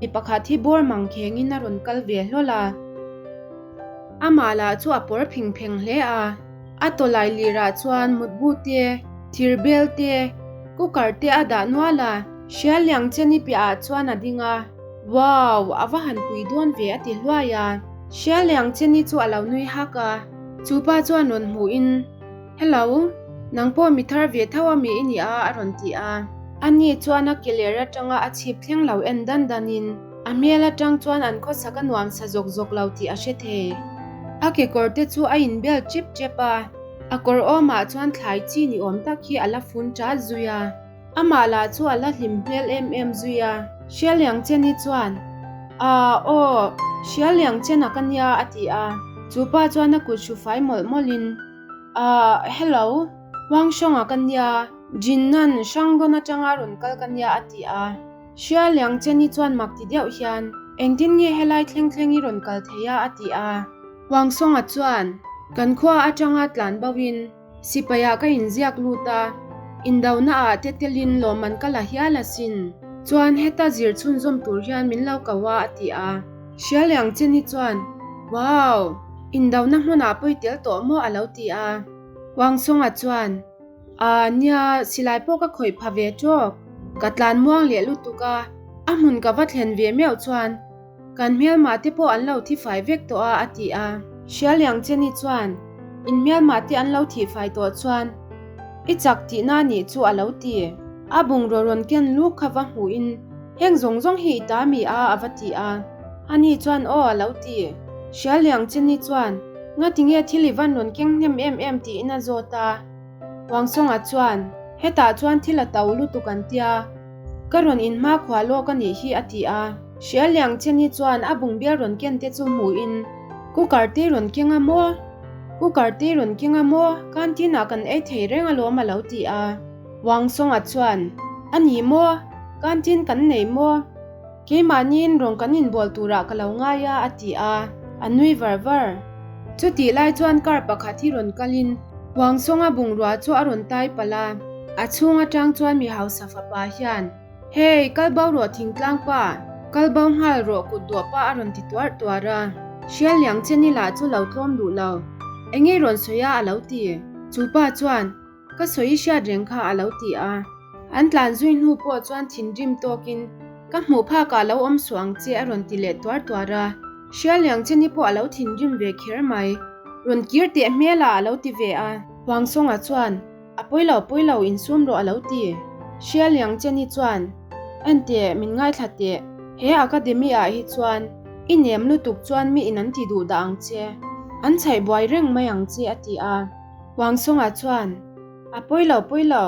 Mi pakhat hi bawr mang khengin a rawn kal ve hlawl a. Amah lah chu a pawr phing pheng hle a. A tawlai lirah chuan mutbu te, thir bel te, cooker te a dah nual a. Hrial liang chen i piahah chuan a ding a. Wow! A va han pui dawn ve a ti hluai a. Hrial liang chen i chu a lo nui hak a. Chu pa chuan rawn hmuhin. Hello, nang pawh mi thar ve tho a mi i ni a a rawn ti a. Ani chuan a ke ler atanga a chhip thleng lo en dan dan in a hmel atang chuan an khawsak a nuam sa zawk zawk lo tih a hre thei. A kekawr te chu a inbel chep chep a, a kawr awmah chuan thlai chi ni awm tak hi a la fun ṭat zui a. Amah lah chu a la hlim hmel em em zui a. Hrialiang Cheni chuan, Aa, aw, Hrialiang Chena ka nia a ti a. Chu pa chuan a kut hru fai mawlh mawlhin, Aa, hello, Huangshonga ka nia, Jinnan Hrangdawn atanga rawn kal ka nia a ti a. Hrialiang Cheni chuan mak ti deuh hian, Engtin nge helai thleng thleng i rawn kal thei a? a ti a. Huangsonga chuan, Kan khua atanga tlan boin, Sipaiah ka inziak lut a, indona ah te telin lawmman ka la hial asin. Chuan heta zir chhunzawm tur hian min lo ko a a ti a. Hrialiang Cheni chuan, Wow! Indona hmunah pawi tel tawh maw a lo ti a. Huangsawnga chuan, Aa nia, silai pawh ka khawih pha ve tawk. Ka tlan muang leh lutuk a, a hmun ka va thlen ve meuh chuan Kan hmelmah te pawh an lo thi fai vek tawh a, a ti a. Hrialiang Cheni chuan, In hmelmah te an lo thih fai tawh chuan i chak tihna nih chu a lo ti. A bungraw rawn ken luk kha va hmuhin, Heng zawng zawng hi i ta mi a, a va ti a. Ani chuan, Aw, a lo ti. Hrialiang Cheni chuan, Ngatinge thil i van rawn keng hnem em em tiin a zawt a. Wangsawnga chuan, Hetah chuan thil a to lutuk an tia. Ka rawn inhma khua lawk a nih hi a ti a. Hrialiang Cheni chuan a bungbel rawn ken te chu hmuhin, Cooker te rawn keng a maw? Cooker te rawn keng a maw? Canteen ah kan ei thei reng alawm a lo ti a. Wang Songa chuan, A ni maw? Canteen kan nei maw? Keimahniin rawn kan inbual turah ka lo ngai a a ti a, a nui var var. Chutih lai chuan car pakhat hi rawn kalin Huang Songa bungrua chu a rawn tai palh a, a chhung atang chuan mi hausa fapa hian, Hey, kal bo rawh thingtlang pa, kal bo nghal rawh kut duah pa a rawn ti tuarh tuarh a. Hrialliang Cheni lah chu lo tlawm duh lo, Enge rawn sawi a a lo ti. Chu pa chuan, Ka sawi hriat reng kha a lo ti a. An tlan zui hnu pawh chuan thinrim tawkin, Ka hmuh phakah lo awm suh ang che a rawn ti leh tuar tuar a. Hrialliang Cheni pawh a lo thinrim ve kher mai. Rawn kir teh hmelah a lo ti ve a. Huangsawnga chuan, A pawi lo, pawi lo, insum rawh a lo ti. Hrialliang Cheni chuan, Enteh, min ngaithla teh. He academy ah hi chuan i nem lutuk chuan mi in an ti duh dah ang che. An chhaih buai reng mai ang che a ti a. Huangsawnga chuan, A pawi lo, pawi lo,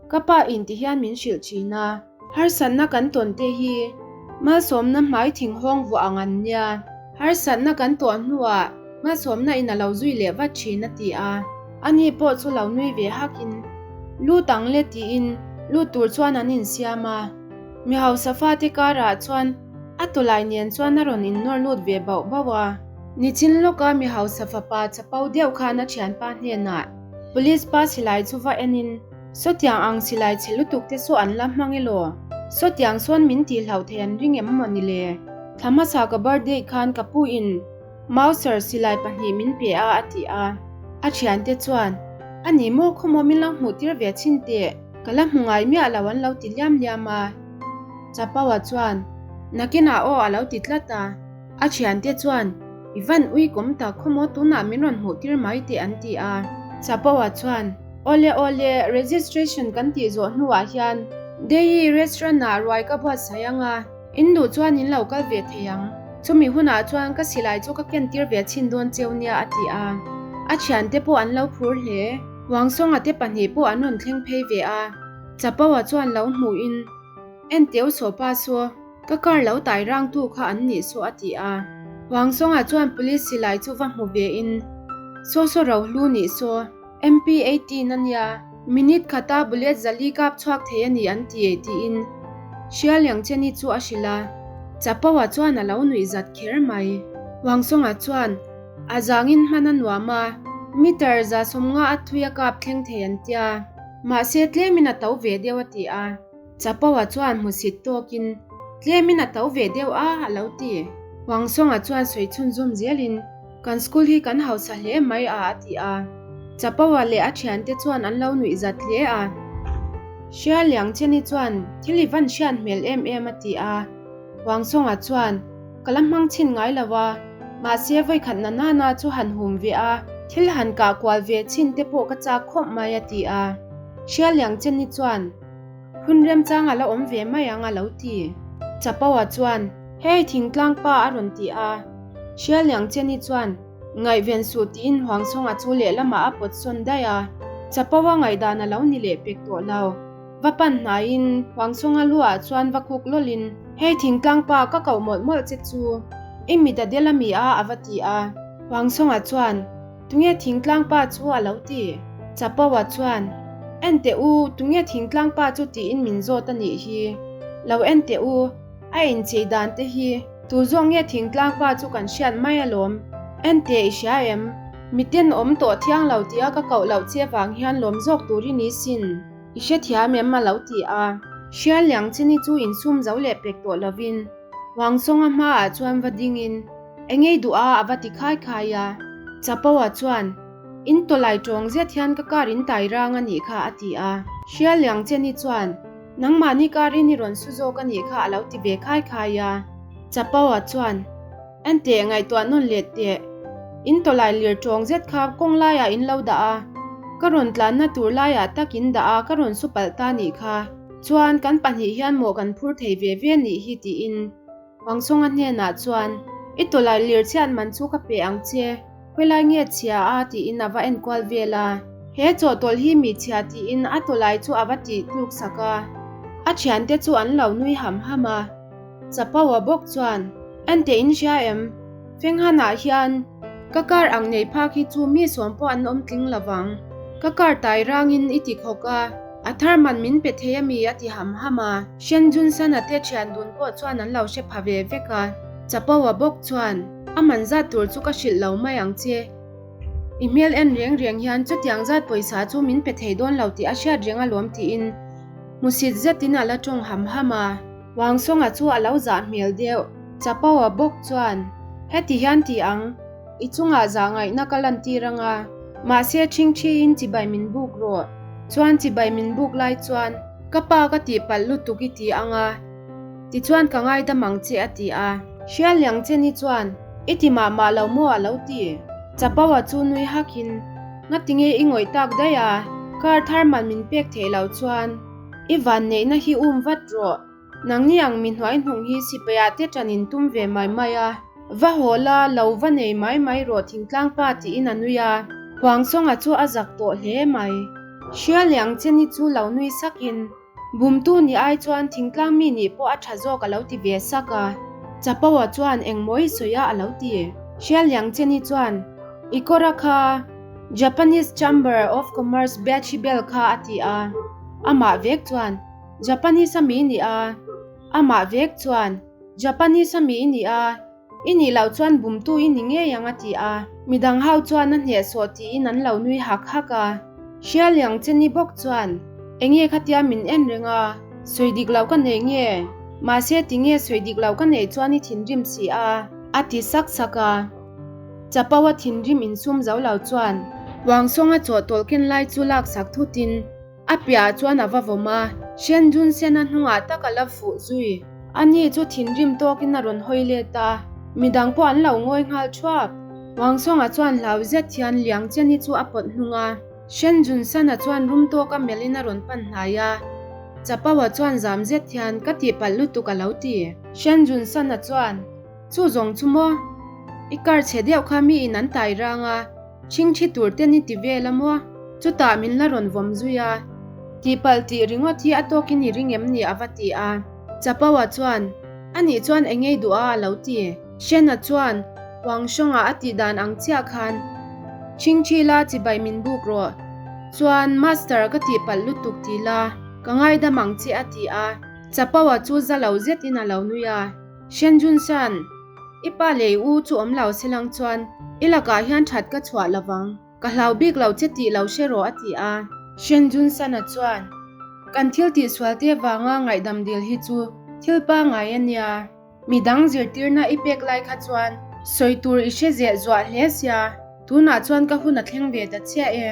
ka pa in ti hian min hrilh thin a. Harsatna kan tawn te hi malsawmna hmai thinghawng vuah ang an nia. Harsatna kan tawh hnuah malsawmna in a lo zui leh vat thin a ti a. Ani pawh chu lo nui ve hakin, Lut ang le tiin lut tur chuan an insiam a. Mi hausa fate karah chuan a tawlai nen chuan a rawn innawr lut ve bauh bauh a. Nichin lawka mi hausa fapa chapo deuh khan a thianpa hnenah Police pa silai chu va enin, Sawtiang ang silai chhe lutuk te saw an la hmang elaw? Sawtiang sawn min tih hlauh thei an ring em maw ni le? Thla hmasa ka birthday khan ka pu in Mauser silai pahnih min pe a a ti a. A thiante chuan, A ni maw khawmaw min lo hmuh tir ve chhin teh, ka la hmu ngai miah lo an lo ti liam liam a. Chapo-a chuan, Nakinah aw a lo ti tlat a. A thiante chuan, I van ui kawm tak khawmaw tunah min rawn hmuh tir mai teh an ti a. Chapo-a chuan, Awle awle, registration kan tih zawh hnuah hian Daily restaurant-ah ruai ka buatsaih ang a, in duh chuan in lo kal ve thei ang. Chumi hunah chuan ka silai chu ka ken tir ve chhin dawn cheu nia a ti a. A thiante pawh an lo phur hle. Wangsawnga te pahnih pawh an rawn thleng phei ve a. Chapo-a chuan lo hmuhin, Enteu sawpa saw. Ka car lo tai rang tu kha an nih saw a ti a. Wangsawnga chuan police silai chu va hmu ve in, Saw saw ro hlu nih saw, MP 18 a nia, minute khata bullet zali kap chhuak thei a ni an ti e tiin Hrialiang Cheni chu a hrilh a. Chapo-a chuan a lo nuih zat kher mai. Wangsawnga chuan a zangin hman a nuam a, meter 150 a thui a kap thleng thei an tia, mahse tlemin a to ve deuh a ti a. Chapo-a chuan hmusit tawkin. Tlemin a to ve deuh a, a lo ti. Huang Songa chuan sawi chhunzawm zelin, Kan school hi kan hausa hle mai a, a ti a. Chapoa leh a thiante chuan an lo nuih zat hle a. Hria Liang Cheni chuan, Thil i van hriat hmel em em, a ti a. Huang Songa chuan, Ka la hmang chhin ngai lo a, mahse vawikhat na nana chu han hum ve a, thil han kah kual ve chhin te pawh ka chak khawp mai, a ti a. Hria Liang Cheni chuan, Hun remchang a la awm ve mai ang a lo ti. Chapoa chuan, Hei thingtlang pa a rawn ti a. Hrialiang Cheni chuan, Ngaihven suh tiin Huangchhunga chu lehlamah a pawt sawn daih a. Chapoa ngaihdan a lo ni leh pek tawh lo. Va pan hnaiin Huangchhunga lu ah chuan va kuk lawlin, Hei thingtlang pa ka koh mawlh mawlh che chu i mit a del a mi a a va ti a. Huangchhunga chuan, Tunge thingtlang pa chu a lo ti? Chapoa chuan, En teh u, tunge thingtlang pa chu tiin min zawt a nih hi. Lo en teh u, a inchei dan te hi. Tu zawk nge thingtlang pa chu kan hriat mai alawm. En teh i hria em? Miten awm tawh thiang lo tia ka koh loh che vang hian lawm zawk tur i ni sin. I hrethiam em a lo ti a. Hrialliang chini chu insum zo leh pek tawh lovin. Wangsawnga hmaah chuan va dingin, Eng ei duh a? a va ti khai khai a. Chapoa chuan, In tawlai tawng zet hian ka car in tai rang a nih kha, a ti a. Hrialliang Cheni chuan, Nangmahni car in i rawn su zawk a nih kha, a lo ti ve khai khai a. Chapoa chuan, Enteh, ngaihtuah nawn let teh. In tawlai lir tawng zet kha kawng laiah in lo dah a, ka rawn tlanna tur laiah tak in dah a, ka rawn su palh ta nih kha. Chuan kan pahnih hian maw kan phur thei ve ve nih hi tiin Wangsawnga hnenah chuan I tawlai lir chhiat man chu ka pe ang che, khawilai nge chhia a tiin a va enkual vel a. He chawhtawlh hi mi chhia tiin a tawlai chu a va tih tluk sak a, a thiante chu an lo nui ham ham a. Chapoa bawk chuan, Enteh in hria em? Fenghanah hian ka car ang nei phak hi chu mi sawm pawh an awm tling lo vang. Ka car tai rangin i ti khawk a, a thar man min pe thei a mi a ti ham ham a. Shen Junsan-a te thian dun pawh chuan an lo hre pha ve vek a. Chapoa bawk chuan, A man zat tur chu ka hrilh lo mai ang che. I hmel en reng reng hian chutiang zat pawisa chu min pe thei dawn lo tih a hriat reng alawm tiin hmusit zetin a la tawng ham ham a. Wangsawnga chu a lo zah hmel deuh. Chapoa bawk chuan, Heti hian ti ang, i chungah zah ngaihna ka lantir anga, mahse ṭhingṭhiin chibai min buk rawh. Chuan chibai min buk lai chuan, Ka pa ka tihpalh lutuk i ti anga, tichuan ka ngaidam ang che a ti a. Hrialliang Cheni chuan, I ti mah mah lo maw a lo ti. Chapoa chu nui hakin, Ngatinge i ngawih tak daih a, kar thar man min pek theih loh chuan, I vanneihna hi um vat rawh. Nangni ang mi hnuai hnung hi sipaia te ṭan in tum ve mai mai a. Va haw la, lo va nei mai mai rawh thingtlang pa tiin a nui a. Huangsawnga chu a zak tawh hle mai. Hrialiang Cheni chu lo nui sakin, Bumtu nih ai chuan thingtlang mi nih pawh a ṭha zawk a lo ti ve sak a. Chapoa chuan engmaw i sawi a a lo ti. Hrialiang Cheni chuan, I kawr a kha. Japanese Chamber of Commerce Batch bel kha a ti a, amah vek chuan, Japanese a mi ni a, amah vek chuan, Japanese a mi i ni a, i nih loh chuan bumtu i ni ngei ang a ti a, midang ho chuan a hnehsawh tiin an lo nui hak hak a. Hrialiang Cheni bawk chuan, Enge khatia min en reng a, sawi dik loh ka nei nge? Mahse tinge sawi dik loh ka neih chuan i thinrim si a? A ti sak sak a. Chapo a thinrim insum zo lo chuan Wangsawnga chawhtawlh ken lai chu laksak thutin a piahah chuan a va vawm a. Shen Jun Sen-a hnungah tak a la fuh zui. Ani chu thinrim tawkin a rawn hawi let a, midang pawh an lo ngawi nghal thuap. Wangsawnga chuan hlau zet hian Liang Cheni chu a pawt hnung a. Shen Jun San-a chuan rum tawka melhin a rawn pan hnai a. Chapo-a chuan zam zet hian ka tihpalh lutuk a lo ti. Shen Jun San-a chuan Chu zawng chu maw? I car chhe deuh kha mi in an tai rang a, chhingchhi tur ten i ti vel a maw? Chutah min la rawn vawm zui a. Tihpalh tih ringawt hi a tawkin i ring em ni a va ti a. Chapoa chuan, Anih chuan eng ngei duh a a lo ti. Shena chuan, Huang hrawnga a tih dan ang chiah khan, Chhingchhi la chibai min buk rawh. Chuan, Master ka tihpalh lutuk ti la, ka ngaidam ang che a ti a. Chapoa chu za lo zetin a lo nui a. Shenjun San, I pa leh i u chu awm lo se lang chuan i lakah hian that ka chhuah lo vang, ka hlau bik lo che tih lo hre rawh a ti a. Shenjun San-a chuan, Kan thil tihsual te vanga ngaihdam dil hi chu Thil pangngai a nia. Midang zirtirna i pek lai kha chuan sawi tur i hre zeh zuah hle sia, tunah chuan ka hun a thleng ve ta chiah e.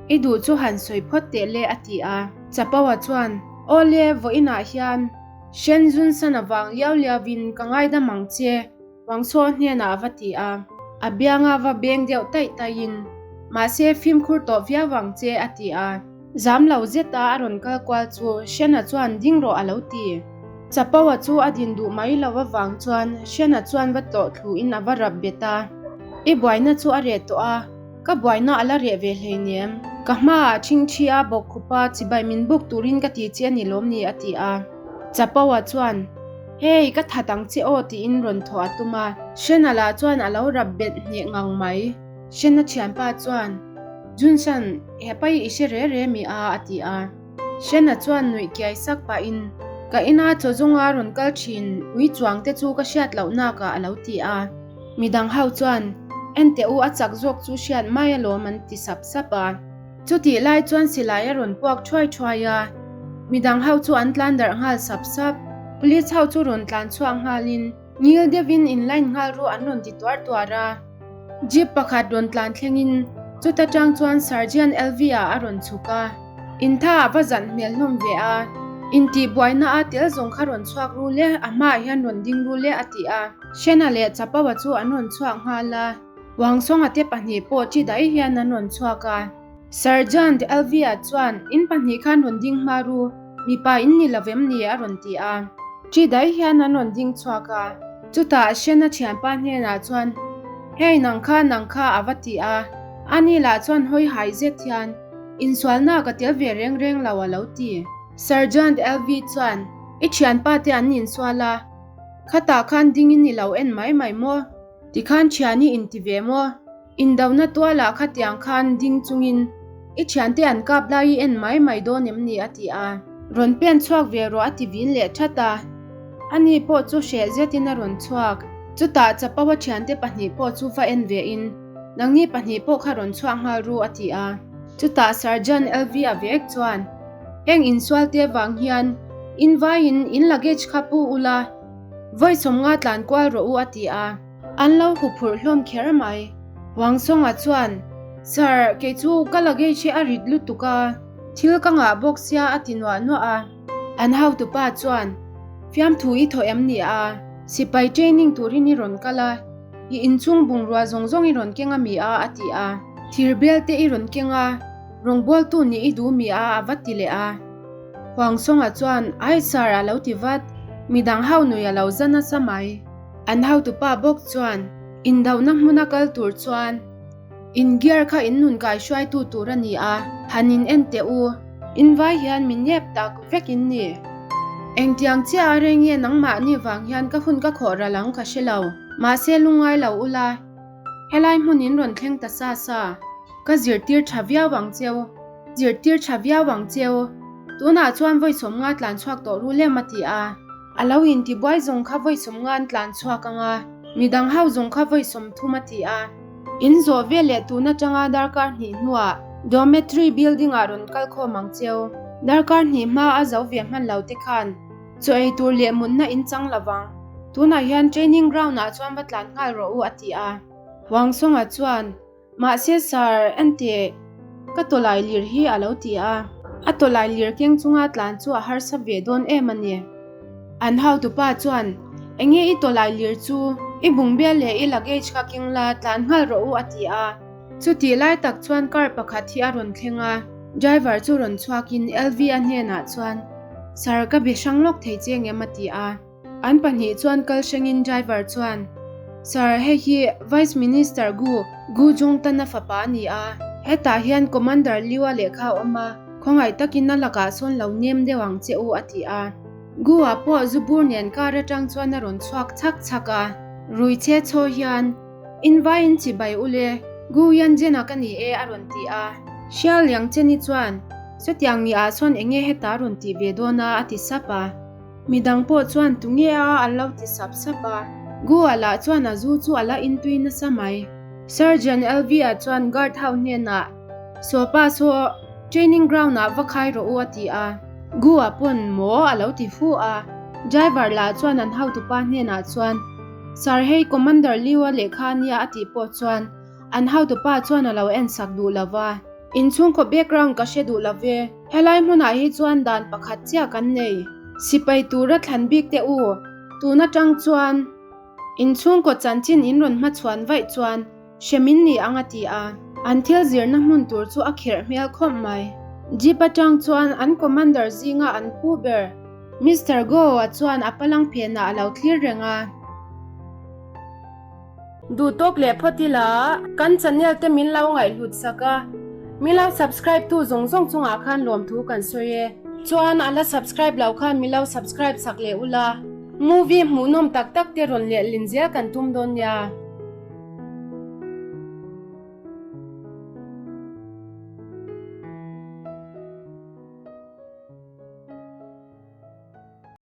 I duh chu han sawi phawt teh le a ti a. Chapo-a chuan, Aw le, vawiinah hian Shen Zun San avang liau liauin ka ngaidam ang che, Wangchhaw hnenah a va ti a. A bianga va beng deuh taih taihin, Mahse, fimkhur tawh viau ang che, a ti a. Zam lo zeta a rawn kal kual chu Shena chuan ding rawh a lo ti. Chapo-a chu a din duh mai lo avang chuan Shena chuan va tlawh thluin a va rap bet a. I buaina chu a reh tawh a, ka buaina a la reh ve hleinem. Ka hmaah ṭhingṭhi a bawk khup a, chibai min buk turin ka ti che a ni lawm ni a ti a. Chapo-a chuan, Hei, ka that ang che aw tiin rawn thawh a tum a. Shena lah chuan a lo rap bet hneh ngang mai. Shena thianpa chuan, Junsan, hepa hi i hre re re mi a? a ti a. Shena chuan nuih kiai sak pahin, Ka ina chaw zawnga rawn kal thin ui chuang te chu ka hriat loh nakah a lo ti a. Midang ho chuan, Enteh u a chak zawk chu hriat mai alawm an ti sap sap a. Chutih lai chuan silai a rawn puak thuai thuai a, midang ho chu an tlan darh nghal sap sap. Police ho chu rawn tlan chhuak nghalin, Ngil deuhin in line nghal ru an rawn ti tuar tuar a. Jeep pakhat rawn tlan thlengin chuta tang chuan Sergeant Elvia a rawn chhuk a. In tha a va zan hmel hlawm ve a. Intihbuaina a tel zawng kha rawn chhuak ru le, a hmaah hian rawn ding ru le a ti a. Shena leh Chapaua chu an rawn chhuak nghal a. Wangsawnga te pahnih pawh chi daih hian an rawn chhuak a. Sergeant Elvia chuan, In pahnih khan rawn ding hma ru, mipa in ni lo vem ni? a rawn ti a. Chi daih hian an rawn ding chhuak a. Chutah Shena thianpa hnenah chuan, Hei nang kha, nang kha a va ti a. Ani lah chuan hawi hai zet hian, Insualna ka tel ve reng reng lo a lo ti. Sergeant Elvi chuan, I thianpa te an insual a, khatah khan dingin i lo en mai mai maw? Tikhan thian i inti ve maw? Indona tualah khatiang khan ding chungin i thiante an kap lai i en mai mai dawn em ni? a ti a. Rawn pen chhuak ve rawh a ti vin leh that a. Ani pawh chu hreh zetin a rawn chhuak. Chutah Chapo-a thiante pahnih pawh chu va en ve in, Nangni pahnih pawh kha rawn chhuak nghal ru a ti a. Chutah Sergeant LV-a vek chuan, Heng insualte vang hian in vaiin in luggage kha pu ula, Vawi sawmnga tlan kual rawh u a ti a. An lo huphurh hlawm kher mai. Wang Songa chuan, Sir, kei chu ka luggage hi a rit lutuk a, thil ka ngah bawk sia a ti nuah nuah a. An hotupa chuan, Fiamthu i thaw em ni a? Sipai training turin i rawn kal a, i inchhung bungrua zawng zawng i rawn keng a mi a a ti a. Thir bel te i rawn keng a, rawngbawltu nih i duh mi a a va ti leh a. Huang Songa chuan, Ai sir a lo ti vat, midang ho nui a lo za nasa mai. An hotupa bawk chuan, Indohna hmuna kal tur chuan in gear kha in nun kai hruaitu tur a ni a, han in en teh u. In vai hian mi nep tak vek in ni. Engtiang chiah a rei nge nangmahni vang hian ka hun ka khawh ral ang ka hre lo. Mahse lungngai lo ula, helai hmun in rawn thleng ta sa sa. Ka zirtir tha viau ang cheu. Zirtir tha viau ang cheu. Tunah chuan vawi sawmnga tlan chhuak tawh ru lem a ti a. A lo intibuai zawng kha vawi sawmnga an tlan chhuak ang a, midang ho zawng kha vawi sawmthum a ti a. In zawh vel leh tun atanga darkar hnih hnuah Dormitory building ah rawn kal khawm ang cheu. Darkar hnih hma a zo ve hman lo te khan chaw ei tur leh mutna in chang lovang. Tunah hian training ground ah chuan va tlan nghal rawh u a ti a. Huang Songa chuan Mahse Sir, enteh, ka tawlai lir hi a lo ti a. A tawlai lir keng chunga tlan chu a harsa ve dawn em a ni. An hautupa chuan, Enge i tawlai lir chu, i bungbel leh i luggage kha keng la, tlan nghal rawh u a ti a. Chutih lai tak chuan car pakhat hi a rawn thleng a, driver chu rawn chhuakin LV-a hnenah chuan, Sir, ka be hrang lawk thei che ngem a ti a. An pahnih chuan kal hrengin driver chuan, Sir, hei hi Vice Minister Gu, Gu Zhongtan-a fapa a ni a, hetah hian Commander Liu-a lehkha a awm a, khawngaih takin a lakah sawn lo nem deuh ang che u, a ti a. Gu-a pawh zu bur nen car atang chuan a rawn chhuak chhak chhak a, rui chhe chhaw hian, In vaiin chibai u le, Gu Yanzhen-a ka ni e, a rawn ti a. Xiao Liangchen-i chuan, Chutiang ni ah sawn enge heta rawn tih ve dawn a, a ti sap a. Midang pawh chuan tunge a an lo ti sap sap a. Gu-a lah chuan a zu chu a la intui nasa mai. Sergeant LV-a chuan guard ho hnenah, Sawpa saw training ground ah va khai rawh u a ti a. Gu-a pawn maw a lo ti fu a. Driver lah chuan an hotupa hnenah chuan, Sir hei Commander Liu-a lehkha a nia a tih pawh chuan an hotupa chuan a lo en sak duh lo va. Inchhungkaw background ka hre duh lo ve. Helai hmunah hi chuan dan pakhat chiah kan nei. Sipai tura thlan bik teh u, tun atang chuan inchhungkaw chanchin in rawn hmachhuan vaih chuan hrem in ni ang a ti a. An thil zirna hmun tur chu a khirh hmel khawp mai. Jeep atang chuan an commander zinga an pu ber Mister Goa chuan a palang phenah a lo thlir reng a. Duh tawk leh phawt ila kan channel te min lo ngaihhlut sak a, min lo subscribe tu zawng zawng chungah khan lawmthu kan sawi e. Chuan a la subscribe lo khan min lo subscribe sak leh ula, movie hmuhnawm tak tak te rawn lehlin zel kan tum dawn nia.